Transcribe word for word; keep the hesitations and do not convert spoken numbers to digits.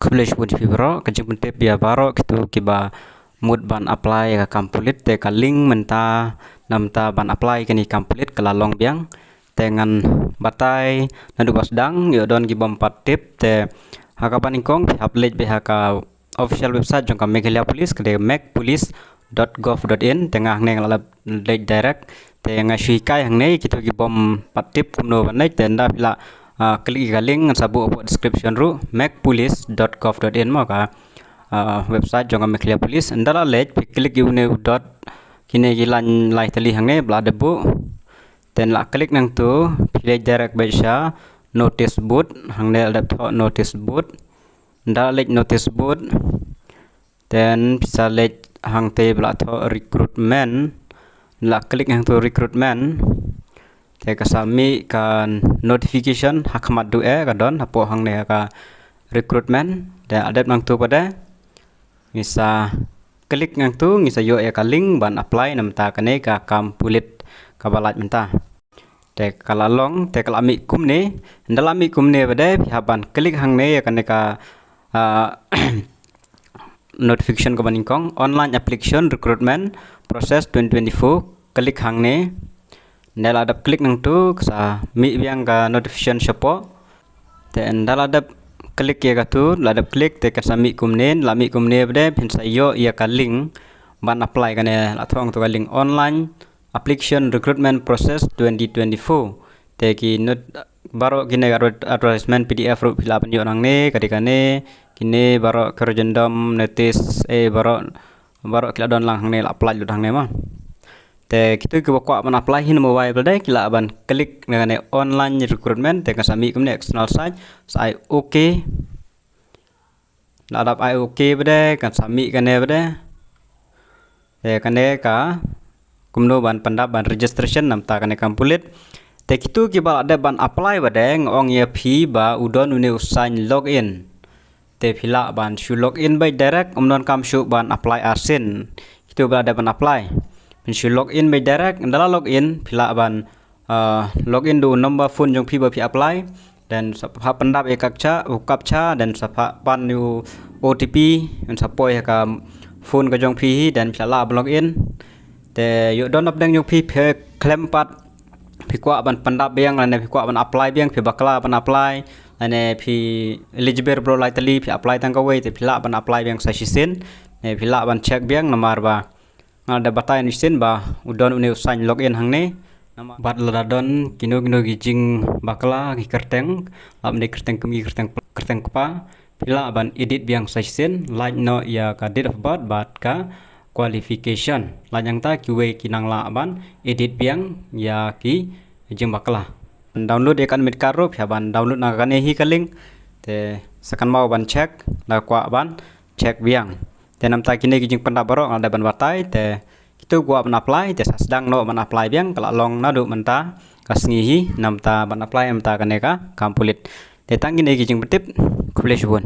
Khublei shibun ïa phi baroh, ka jingpyntip ïa baroh kito kiba mut ban apply ïa ka kam pulit, te ka link mynta, namar ban apply kane kam pulit ka la long biang. Te ngan batai naduh ba sdang, ïoh don ki bym pat tip, te ha kaba nyngkong phi hap leit beit ha ka official website jong ka Meghalaya Police, ka dei meg police dot gov dot in, te nga hangne nga la leit direct. Te nga shu hikai hangne kito ki bym pat tip kumno ban leit, te ynda phi la, ah, click ïa ka link, ngan sa buh hapoh description ruh, meg police dot gov dot in mo ka, ah, website jong ka Meghalaya Police. Ynda la leit phi click ïa une u dot, kine ki lain lai tylli hangne ba la dep buh. Te la click nangto phi leit direct beit sha notice board, hangne la dep thoh notice board. Ynda la leit notice board, then phi sa leit hangtei ba la thoh recruitment. La click hangto recruitment. Te ka sa mih ka notification ha khmat duh eh, ka don hapoh hangne ha ka recruitment. Te la dep nangto pat de ngi sa click nangto, ngi sa ïoh ïa ka link ban apply namar kane ka kam pulit kaba lait mynta. Te ka la long, te ka la mih kumne. Ynda la mih kumne pat de phi hap ban click hangne ïa kane ka, ah, notification kaba nyngkong, online application recruitment process twenty twenty-four. Click hangne. Ynda la dep click nangto ka sa mih biang ka notification shapoh. Te ynda la dep click ïa kato, la dep click te ka sa mih kumne, la mih kumne pat de phin sa ïoh ïa ka link ban apply kane, la thoh hangto ka link, online application recruitment process twenty twenty-four. Te ki not-, baroh kine ka adver-, advertisement P D F ruh phi lah ban ïoh nangne, ka dei kane, kine baroh corrigendum notice, eh, baroh, baroh ki la don lang hangne, la apply lut hangne mo. Te kito kiba kwah ban apply hi na mobile pat de ki lah ban click na kane online recruitment, te ka sa mih kumne external site, sa ai okay. La dep ai okay pat de, kan sa mih kane pat de. Te kane ka kumno ban pyndap ban registration namar kane kam pulit. Te kito kiba la dep ban apply pat de, nga ong ïa phi ba u don une u sign login. Te phi lah ban shu login beit direct, ym donkam shuh ban apply arsien. Kito ba la dep ban apply, phin shu login beit direct, ynda la login phi lah ban, ah, login da u number phone jong phi ba phi apply. Then sa phah pyndap ïa ka captcha, u captcha, then sa phah pan ïa u O T P, then sa poi ha ka phone ka jong phi hi, then phi lah ban login. Te ïoh don hapdeng jong phi, phi khlem pat, phi kwah ban pyndap biang lane phi kwah ban apply biang, phi bakla ban apply lane phi eligible bro lai tylli, phi apply tang kawei, te phi lah ban apply biang sa shisien. Ne phi lah ban check biang namar ba nga la dep batai shisien ba u don une u sign login hangne. Namar bad lada don kino kino ki jingbakla ki kyrteng, lah ban dei kyrteng kmie, kyrteng, kyrteng kpa, phi lah ban edit biang sa shisien, lait noh ïa ka date of birth bad ka qualification. Lait nangta kiwei ki nang lah ban edit biang ïa ki jingbakla. Download ïa ka admit card ruh phi hap ban download na kane hi ka link. Te sa kynmaw ban check, lada kwah ban check biang. Te namar kine ki jingpyndap baroh nga la dep ban batai, te kito kiba kwah ban apply te sa sdang noh ban apply biang, ka la long naduh mynta ka sngi hi namar ban apply namar kane ka kam pulit. Te tang kine ki jingpyntip, khublei shibun.